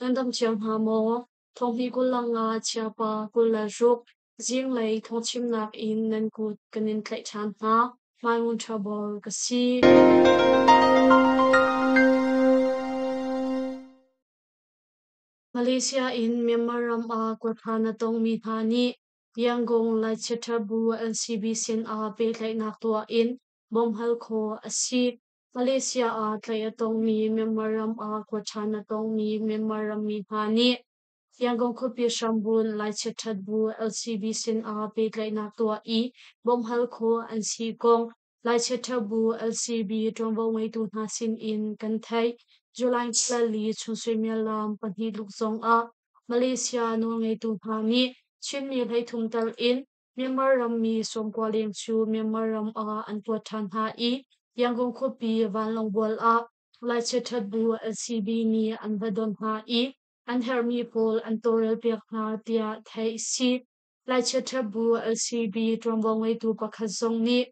Nan dam cio hna maw? Thonghnih 25 Chiapa 26 zinglei thawngchimnak in nan kut kan in tlaih ṭhan hna. Maimun Ṭhabor ka si. Malaysia in Myanmar ram ah kuaṭha na tongmi hna nih Yangon Laichiatṭha LCB sinah pehtlaihnak tuah in bawmhhal khawh a si. Malaysia ah tlaih a tongmi Myanmar ram ah kuaṭha na tongmi Myanmar rammi hna nih Yangon khuapi hrambun Laichiatṭhatbu LCB sinah pehtlaihnak tuah i bawmhhal khawh an si kong Laichiatṭhatbu LCB ṭuanvo ngeitu hna sinin kan theih. July 24 chun suimilam 2 tluk zongah Malaysia nawlngeitu hna nih Chinmi 33 tal in Myanmar rammi 90 leng cu Myanmar ram ah an kuat ṭhan hna i Yangon khuapi vanlawng ah Laichiatṭhatbu LCB nih an va don hna i an herhmi pawl an tawlrelpiak hna tiah theih a si. Laichiatṭhatbu LCB ṭuanvo ngeitu pakhat zong nih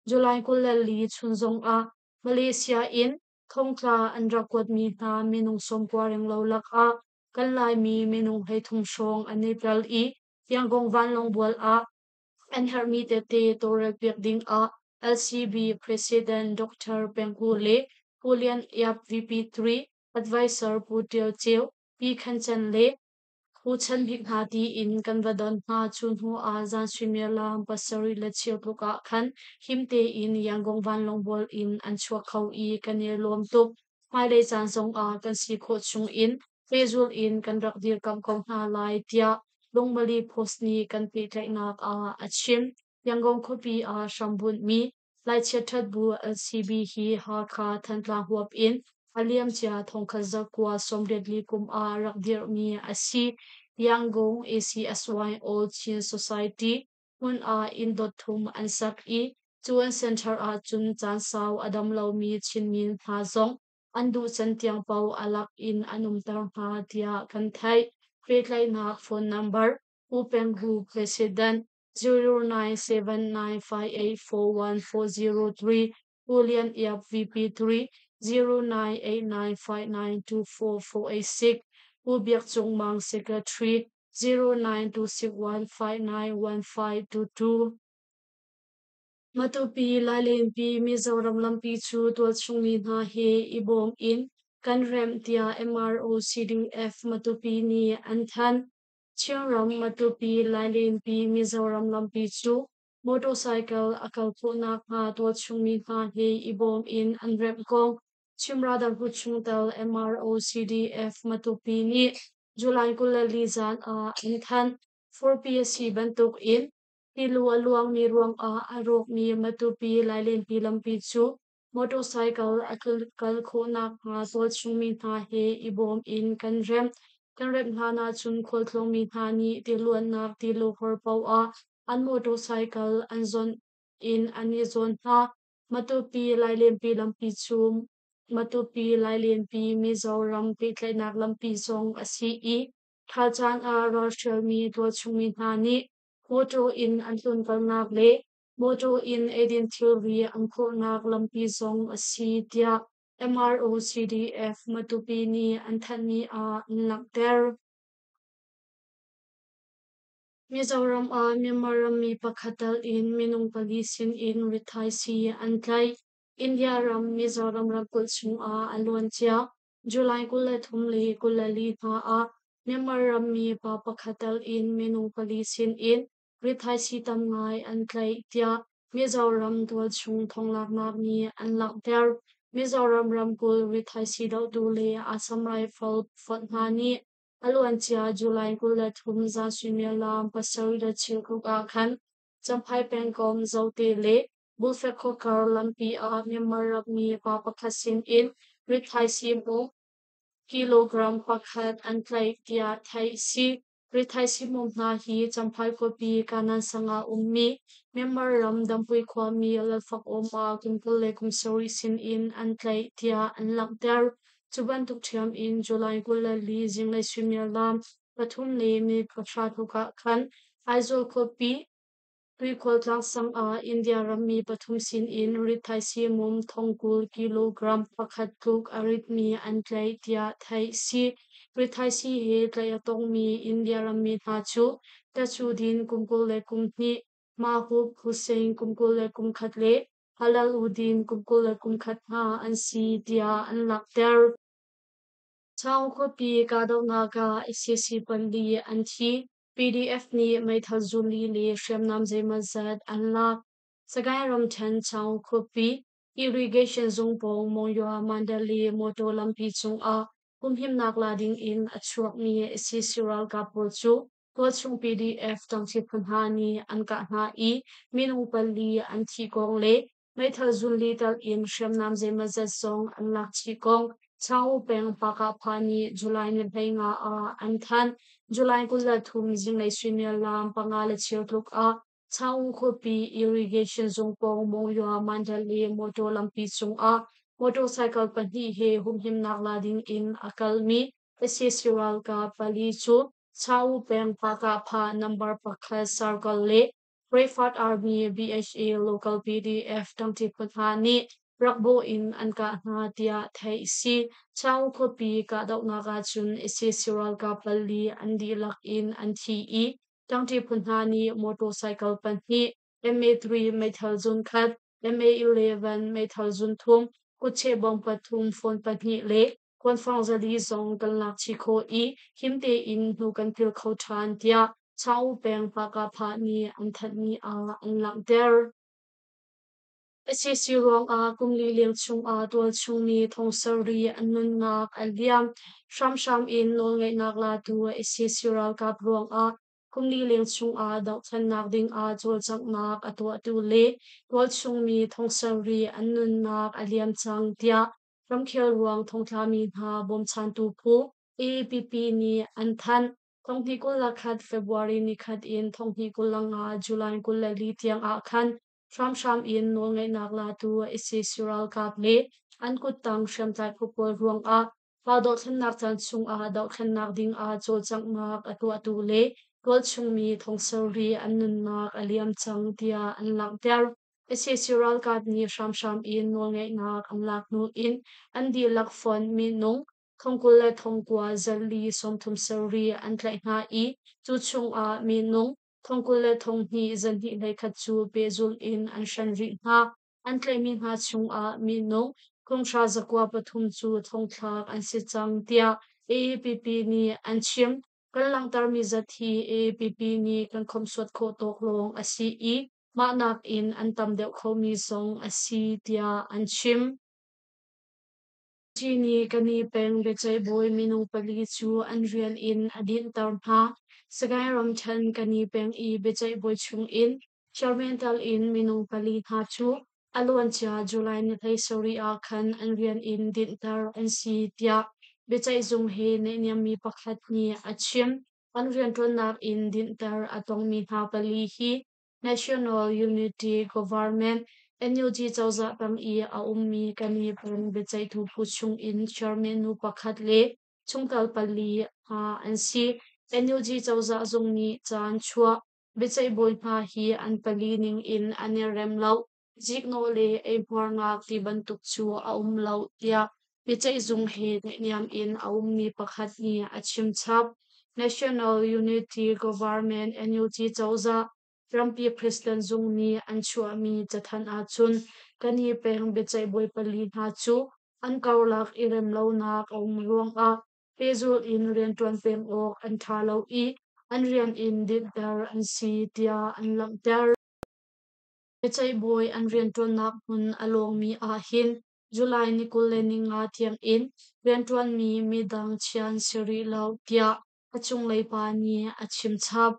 July 24 chun zongah Malaysia in thongtla an rak kuatmi hna minung 90 renglo lakah kan Laimi minung 33 hrawng an i tel i Yangon vanlawng bual ah an herhmi tete tawlrelpiak dingah LCB President Dr. Peng Hu le Pu Lian Iap VP3 Advisor Pu Ṭial Ceu, Pi Khan Chan le Pu Chan Bik hna tiin kan va don hna. Cu hnu ah zan suimilam 7:15 tluk ah khan him tein Yangon vanlawng bual in an chuak kho i kan i lawm tuk. Hmailei caan zongah kan si khawh chungin pehzul in kan rak dirkamh ko hna lai tiah Lungmali Post nih kan pehtlaihnak ah a chim. Yangon khuapi ah hrambunhmi Laichiatṭhatbu LCB hi Hakha Thantlang huap in a liamcia 1984 kum ah rak dirhmi a si. Yangon ACSY All Chin Society hmun ah inn dot thum an sak i cu an center ah cun caan sau a dam lomi Chinmi hna zong an duh can tiang paoh a lak in an umter hna tiah kan theih. Pehtlaihnak phone number Pu Peng Hu President 0979584140 Pu Lian Iap VP3 0989592486 Pu Biak Cung Mang Secretary 0926159152. Matupi Lailenpi Mizoram lampi cu tualchungmi hna he i bawm in kan remh tiah MRO CDF Matupi nih an thanh. Chinram Matupi Lailenpi Mizoram lampi cu motorcycle a kal khawh nakhnga tualchungmi hna he i bawm in an remh kong Chin Brotherhood chungtel MRO CDF Matupi nih July 24 zan ah an thanh. Furpi a si bantukin tilu a luangmi ruangah a rawkmi Matupi Lailenpi lampi cu motorcycle a kal khawh nakhnga tualchungmi hna he i bawm in kan remh. Kan remh hlan ahcun khualtlawngmi hna nih tiluannak tilu hor paoh ah an motorcycle an zawnh in an i zawn hna. Matupi Lailenpi lampi cu Matupi Lailenpi Mizoram pehtlaihnak lampi zong a si i ṭhal caan ah ralhrialmi tualchungmi hna nih mawṭaw in an tlunkalnak le mawṭaw in eidin thilri an phurhnak lampi zong a si tiah MRO CDF Matupi nih an thanhmi ah an langhter. Mizoram ah Myanmar rammi pakhat tal in minung pali sinin rithaisii an tlaih. India ram Mizoram ramkulh chungah a luancia July 23 le 24 hna ah Myanmar rammi pa pakhat tal in minung pali sinin rithaisii tam ngai an tlaih tiah Mizoram tualchung thonglaknak nih an langhter. Mizoram ramkulh rithaisii dohtu le Assam Rifle fonh hna nih a luancia July 23 zan suimilam 7:15 tluk ah khan Champhai pengkomh Zote le Bulfek khuakar lampi ah Myanmar rammi pa pakhat sinin rithaisii hmung kilogram pakhat an tlaih tiah theih a si. Rithaisii hmung hna hi Champhai khuapi Kanan sang ah ummi Myanmar ram Dampui khuami Lalfak Awma kum 27 sinin an tlaih tiah an langhter. Cu bantuk ṭhiam in July 24 zinglei suimilam 3:10 tluk ah khan Aizawl khuapi Tuikhual tlangsang ah India rammi pathum sinin rithaisii mum thongkul kilogram pakhat tluk a ritmi an tlaih tiah theih a si. Rithaisii he tlaih a tongmi India rammi hna cu Tajuddin kum 22, Mahbub Hussain kum 21 le Halaluddin kum 21 hna an si tiah an langhter. Chaung khuapi kahdohnak ah sac pali an thi. PDF nih meithal zuli le hriamnam zeimawzat an lak. Sagaing ramṭhen Chaung khuapi irrigation zung pawng Monywa Mandalay motor lampi cungah humhimnak la ding in a chuakmi sac ralkap pawl cu tualchung PDF ṭangṭi phu hna nih an kah hna i minung pali an thi kong le meithal zunli tal in hriamnam zeimawzat zong an lak chih kong Chaung peng Pakahpha nih July ni 15 ah an thanh. July 23 zinglei suimilam 5:15 tluk ah Chaung khuapi irrigation zung pawng Monywa Mandalay motor lampi cungah motorcycle pahnih he humhimnak la ding in a kalmi sac ralkap pali cu Chaung peng Pakahpha number 1 circle le Brevard Army BHA local PDF ṭangṭi phu hna nih rakbawh in an kah hna tiah theih a si. Chaung khuapi kahdohnak ahcun sac ralkap pali an dihlak in an thi i ṭangṭi phu hna nih motorcycle pahnih, MA3 meithal zun khat, MA11 meithal zun thum, kutcheh bawm pathum, phone pahnih le kuanfang 400 zong kan lak chih khawh i him tein hnu kan pil kho ṭhan tiah Chaung peng Pakahphah nih an thanhmi ah an langhter. Sac ruangah kum li leng chungah tualchung mi thong sarih an nunnak a liam. Hramhram in nawlngeihnak latu sac ralkap ruangah kum li leng chungah dohthlennak dingah cawlcanghnak a tuahtu le tualchung mi thong sarih an nunnak a liam cang tiah ramkhel ruang thongtlami hna bawmchantu phu AAPP nih an thanh. 2021 February nikhat in 2025 July 24 tiang ah khan hramhram in nawlngeihnak latu sac ralkap le an kuttang hriamtlai phu pawl ruangah pa dohthlennak caan chungah dohthlennak dingah cawlcanghnak a tuahtu le tualchungmi thong sarih an nunnak a liam cang tiah an langhter. Sac ralkap nih hramhram in nawlngeihnak an lak hnu in an dihlak fonh minung 29 437 an tlaih hna i cu chungah minung 22 221 cu pehzulh in an hren rih hna. An tlaihmi hna chungah minung 93 cu thongthlak an si cang tiah AAPP nih an chim. Kan langhtermi zat hi AAPP nih kan khawmhsuat khawh tawk lawng a si i mah nakin an tam deuh khomi zong a si tiah an chim. Cini Kani peng biaceih bawi minung pali cu an rian in a dinhter hna. Sagaing ramṭhen Kani peng i biaceih bawi chungin chairman tal in minung pali hna cu a luancia July ni 17 ah khan an rian in dinhter an si tiah biaceihzung he naihniammi pakhat nih a chim. An rianṭuannak in dinhter a tongmi hna pali hi National Unity Government NUG cozah tang i a ummi Kani peng biaceihtu phu chungin chairman nu pakhat le chungtel pali hna an si. NUG cozah zung nih caan chuah biaceih bawi hna hi an pali ningin an i rem lo. Ziknawh le eihmuarnak ti bantuk cu a um lo tiah biaceihzung he naihniam in a ummi pakhat nih a chim chap. National Unity Government NUG cozah rampi president zung nih an chuahmi cathanh ahcun Kani peng biaceih bawi pali hna cu an karlak i remlonak a um ruangah pehzulh in rianṭuan peng awk an ṭha lo i an rian in dinhter an si tiah an langhter. Biaceih bawi an rianṭuannak hmun a lawngmi ahhin July ni 25 tiangin rianṭuanmi midang chia an si rih lo tiah a cunglei pa nih a chim chap.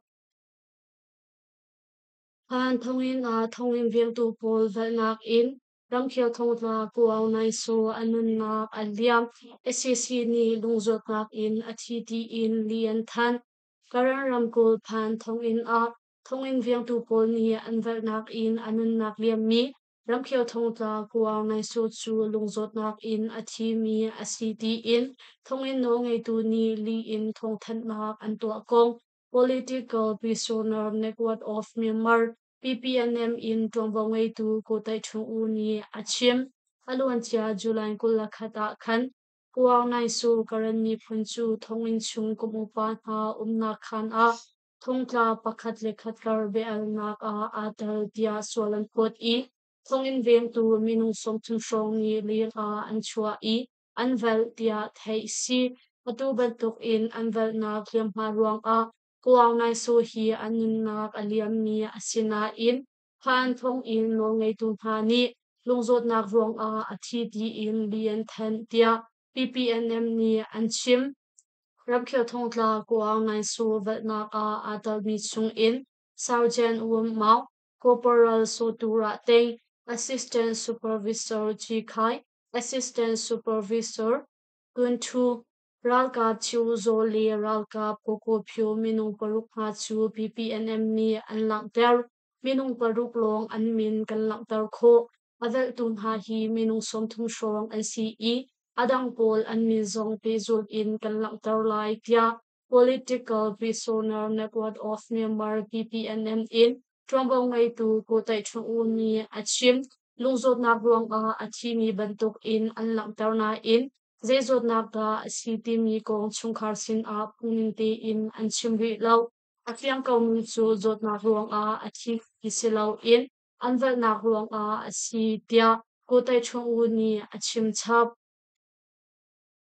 Phan thonginn ah thonginn vengtu pawl velhnak in ramkhel thongtla Ko Aung Naing Saw a nunnak a liam. Sac nih lungzawtnak in a thi tiin li an thanh. Karen ramkulh Phan thonginn ah thonginn vengtu pawl nih an velhnak in a nunnak liammi ramkhel thongtla Ko Aung Naing Saw cu lungzawtnak in a thimi a si tiin thonginn nawlngeitu nih li in thawngthanhnak an tuah kong Political Prisoner Network of Myanmar PPNM in ṭuanvo ngeitu Ko Taih Ṭhung U nih a chim. A luancia July 21 ah khan Kuang Nai Su Karen miphun cu thonginn chung kum upa hna umnak khaan ah thongtla pakhat le khat kar bia-alnak ah aa tel tiah sual an phawt i thonginn vengtu minung 30 hrawng nih leng ah an chuah i an velh tiah theih a si. Atu bantuk in an velhnak hliamhma ruangah Kuang Nai Su hi a nunnak a liammi a si nain Phan thonginn nawlngeitu hna nih lungzawtnak ruangah a thi tiin li an thanh tiah PPNM nih an chim. Ramkhel thongtla Kuang Nai Su velhnak ah aa telmi chungin Sergeant Wum Maung, Corporal Saw Tu Rah Teng, Assistant Supervisor Ci Khai, Assistant Supervisor Tun Thu, Ralkap Chiu Zaw le ralkap Koko Phyo minung paruk hna cu PPNM nih an langhter. Minung paruk lawng an min kan langhter khawh. A velhtu hna hi minung 30 hrawng an si i a dang pawl an min zong pehzulh in kan langhter lai tiah Political Prisoner Network of Myanmar PPNM in ṭuanvo ngeitu Ko Taih Ṭhung U nih a chim. Lungzawtnak ruangah a thimi bantuk in an langhter nain zei zawtnak dah a si timi kong chungkhar sinah phungning tein an chim rih lo. A fiang komi cu zawtnak ruangah a thi ti si loin an velhnak ruangah a si tiah Ko Taih Ṭhung U nih a chim chap.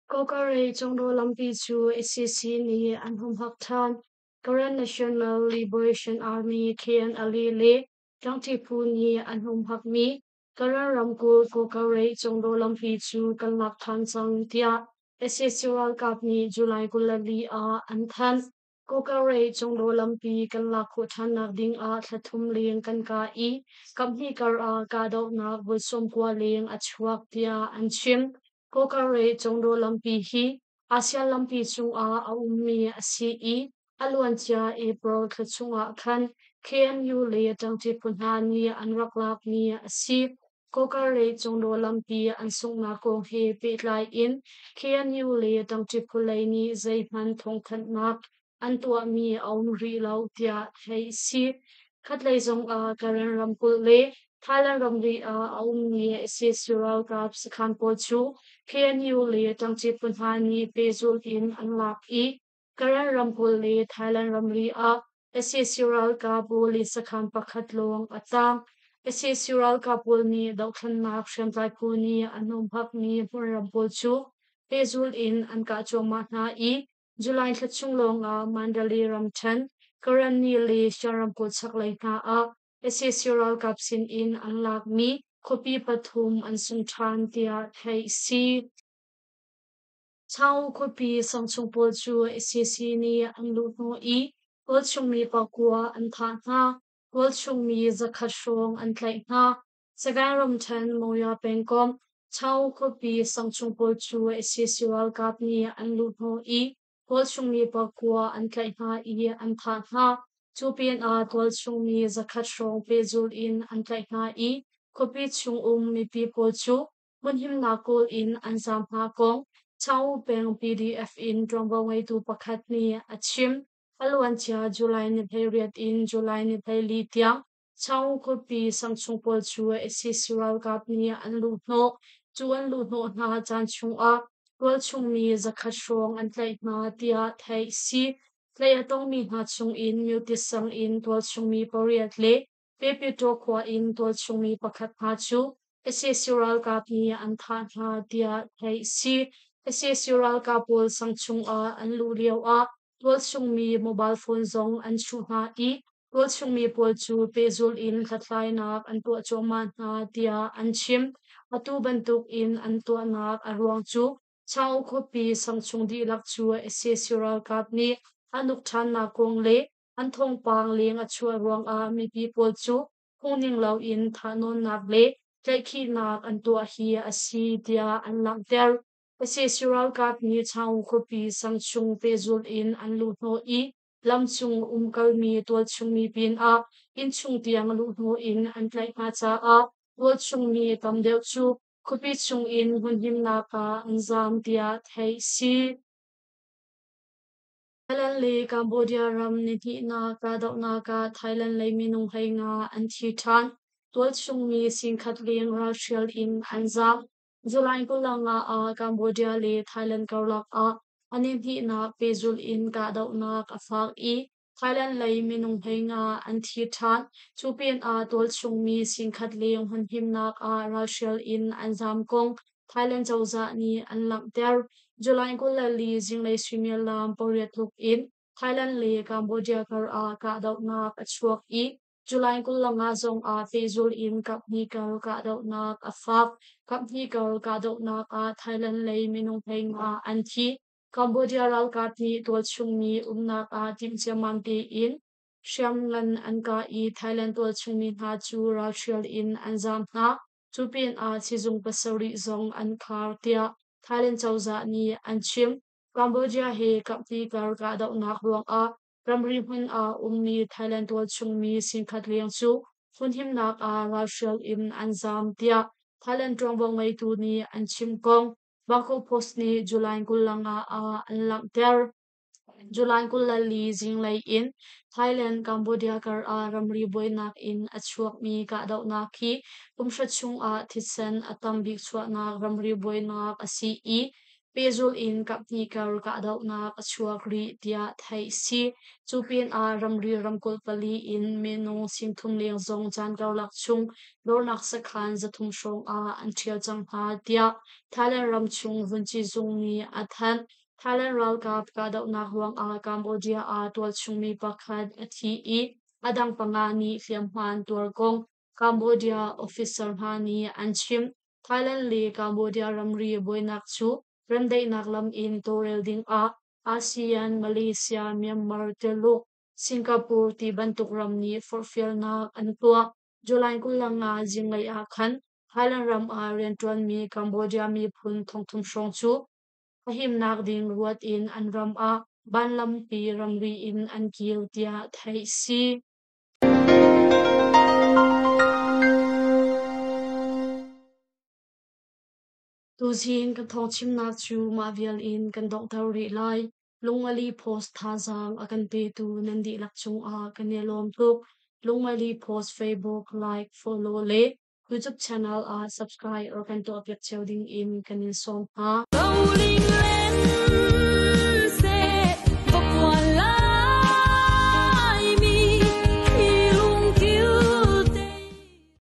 Kawkarei Cungro lampi cu SAC nih an humhak ṭhan. Karen National Liberation Army KNLA le Tlangṭi phu nih an humhakmi Karen ramkulh Kawkarei Cungro lampi cu kan lak ṭhan cang tiah SAC ralkap nih July 24 ah an thanh. Kawkarei Cungro lampi kan lak khawh ṭhannak ding ah thla thum leng kan kah i kaphnih kar ah kahdohnak voi 90 leng a chuak tiah an chim. Kawkarei Cungro lampi hi ASEAN lampi cungah a ummi a si i a luancia April thla chungah khan KNU le ṭangṭi phu hna nih an rak lakmi a si. Kawkarei Cungro lampi an sunghnak kong he pehtlai in KNU le ṭangṭi phu lei nih zeihmanh thawngthanhnak an tuahmi a um rih lo tiah theih a si. Khatlei zongah Karen ramkulh le Thailand ramri ah a ummi sac ralkap sakhan pawl cu KNU le ṭangṭi phu hna nih pehzulh in an lak i Karen ramkulh le Thailand ramri ah sac ralkap le sakhan pakhat lawng a tang. Sac ralkap pawl nih dohthlennak hriamtlai phu nih an humhakmi hmunram pawl cu pehzulh in an kah cuahmah hna i July thla chung lawngah Mandalay ramṭhen, Karenni le Shan ramkulh chaklei hna ah sac ralkap sinin an lakmi khuapi pathum an sung ṭhan tiah theih a si. Chaung khuapi sangchung pawl cu sac nih an luh hnawh i tualchung mi pakua an thah hna. Tualchung mi 100 hrawng an tlaih hna. Sagaing ramṭhen Monywa pengkomh Chaung khuapi sangchung pawl cu sac ralkap nih an luh hnawh i tualchung mi pakua an tlaih hna i an thah hna. Cu pinah tualchung mi 100 hrawng pehzulh in an tlaih hna i khuapi chung um mipi pawl cu hmunhimnak kawl in an zaam hna kong Chaung peng PDF in ṭuanvo ngeitu pakhat nih a chim. A luancia July ni 18 in July ni 14 tiang Chaung khuapi sangchung pawl cu sac ralkap nih an luhhnawh. Cu an luhhnawh hna caan chungah tualchung mi 100 hrawng an tlaih hna tiah theih a si. Tlaih a tongmi hna chungin Myuti sang in tualchung mi pariat le Pepetaw khua in tualchung mi pakhat hna cu sac ralkap nih an thah hna tiah theih a si. Sac ralkap pawl sang chungah an luh lioah tualchung mi mobile phone zong an chuh hna i tualchung mi pawl cu pehzulh in hlathlainak an tuah cuahmah hna tiah an chim. Atu bantuk in an tuahnak a ruang cu Chaung khuapi sangchung dihlak cu sac ralkap nih an uk ṭhannak kong le an thawngpang leng a chuah ruangah mipi pawl cu phungning loin thahnawnnak le tlaihkhihnak an tuah hi a si tiah an langhter. Sac ralkap nih Chaung khuapi sangchung pehzulh in an luhhnawh i lamcung umkalmi tualchungmi pinah innchung tiang luhhnawh in an tlaih hna caah tualchungmi tam deuh cu khuapi chungin hmunhimnak ah an zaam tiah theih a si. Thailand le Cambodia ram nihnihnak kahdohnak ah Thailand lei minung 15 an thi ṭhan. Tualchungmi 10,000 leng ralhrial in an zaam. July 25 ah Cambodia le Thailand karlak ah a nihnihnak pehzulh in kahdohnak a fak i Thailand lei minung 15 an thi ṭhan. Cu pinah tualchungmi 10,000 leng hmunhimnak ah ralhrial in an zaam kong Thailand cozah nih an langhter. July 24 zinglei suimilam 8 tluk in Thailand le Cambodia kar ah kahdohnak a chuak i July 25 zong ah pehzulh in kaphnih kar kahdohnak a fak. Kaphnih kar kahdohnak ah Thailand lei minung 15 an thi. Cambodia ralkap nih tualchungmi umnak ah timh ciammam tein hriamngan an kah i Thailand tualchungmi hna cu ralhrial in an zaam hna. Cu pinah sizung pasarih zong an khar tiah Thailand cozah nih an chim. Cambodia he kaphnih kar kahdohnak ruangah ramri hmun ah ummi Thailand tualchungmi 10,000 leng cu hmunhimnak ah ralhrial in an zaam tiah Thailand ṭuanvo ngeitu nih an chim kong Bangkok Post nih July 25 ah an langhter. July 24 zinglei in Thailand Cambodia kar ah ramri buainak in a chuakmi kahdohnak hi kumhra chungah thisen a tam bik chuahnak ramri buainak a si i pehzulh in kaphnih kar kahdohnak a chuak rih tiah theih si. Cu pinah ramri ramkulh pali in minung 30,000 leng zong caan karlak chung dornak sakhan 300 hrawng ah an ṭhial cang hna tiah Thailand ramchung vunci zung nih a thanh. Thailand ralkap kahdohnak ruangah Cambodia ah tualchungmi pakhat a thi i a dang panga nih hliamhma an tuar kong Cambodia officer hna nih an chim. Thailand le Cambodia ramri buainak cu remdaihnak lam in tawlrel dingah ASEAN, Malaysia, Myanmar, Tuluk, Singapore ti bantuk ram nih forhfialnak an tuah. July 25 zinglei ah khan Thailand ram ah rianṭuanmi Cambodia miphun thongthum hrawng cu a himnak ding ruat in an ram ah vanlampi ramri in an kir tiah theih si. Tuzing kan thawngchimnak cu mah vial in kan donghter rih lai. Lungmali Post thazaang a kan petu nan dihlak cungah kan i lawm tuk. Lungmali Post Facebook like, follow le YouTube channel ah subscribe or kan tuahpiak cio ding in kan in sawm hna.